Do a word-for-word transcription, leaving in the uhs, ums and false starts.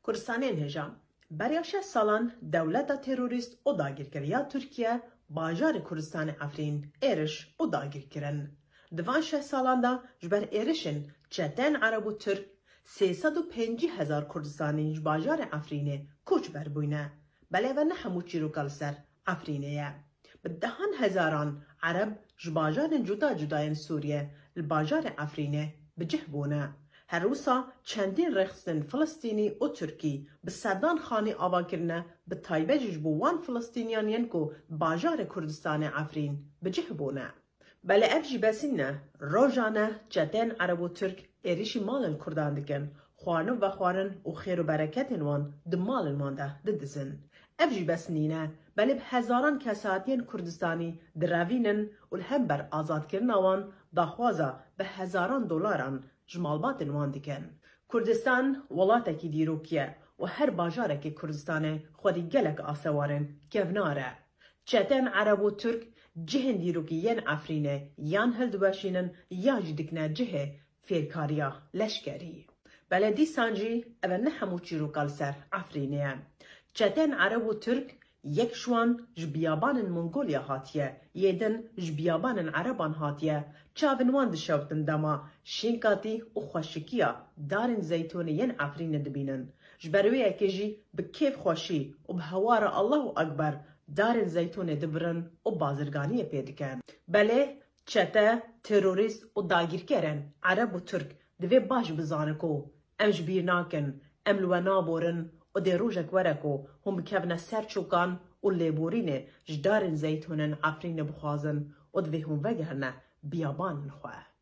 Kurdistanên hêja. Beriya şeş salan dewleta terorîst û dagirker ya Tirkiye bajarê Kurdistanê Efrîn êriş û dagir kirin. Di van şeş salan de ji ber êrişên çeteyên Ereb û Tirk sê sed û pêncî hezar Kurdistanî ji bajarê Efrînê koçber bûyne. Belê ve ne hemû çîroka li ser Efrînê ye. Bi dehan hezaran Ereb ji bajarên cuda cuda yên Sûriye li bajarê Efrînê bi cih bûne. Her wisa çendîn rêxistin Filistînî û Tirkî bi sedan xanî ava kirine, bi taybet jî ji bo wan Filistîniyan yên ku bajarê Kurdistanê Efrîn bi cih bûne. Belê ev jî bes nîne, rojane çeteyên Ereb û Tirk êrişî malên Kurdan dikin, xwarin û vexwarin û xêr û bereketên wan di malên wan de didizin. Ev jî bes nîne, belê bi hezaran kes hatiyên Kurdistanî direvînin û li hember azadkirina wan daxwaza bi hezaran dolaran ji malbatên wan dikin. Kurdistan welatekî dîrokî ye û her bajarekê Kurdistanê xwedî gelek asewarên kevnar e. Çetên Ereb û Tirk cihên dîrokî yên Efrînê yan hildiweşînin yan jî dikine cihê fêrkariya leşkerî. Belê dîsan jî ev ne hemû çîroka li ser Efrînê ye. Çetên Ereb û Tirk yek ji wan ji biyabanên Mongolya hatiye, yê din ji biyabanên Ereban hatiye. Çavên wan dişewtin dema şînkatî û xweşikiya darên zeytûnê yên Efrînê dibînin. Ji ber wê yekê jî bi kêfxweşî û bi hewara Allahu Ekber darên zeytûnê dibirin û bazirganiyê pê dikin. Belê çete, terorîst û dagirkerên Ereb û Tirk divê baş bizane ku em ji bîr nakin, em li we naborin û dê rojek were ku hûn bikevine ser çokan û lêborînê ji darên zeytûnên Efrînê bixwazin û divê hûn vegerine biyabanên xwe.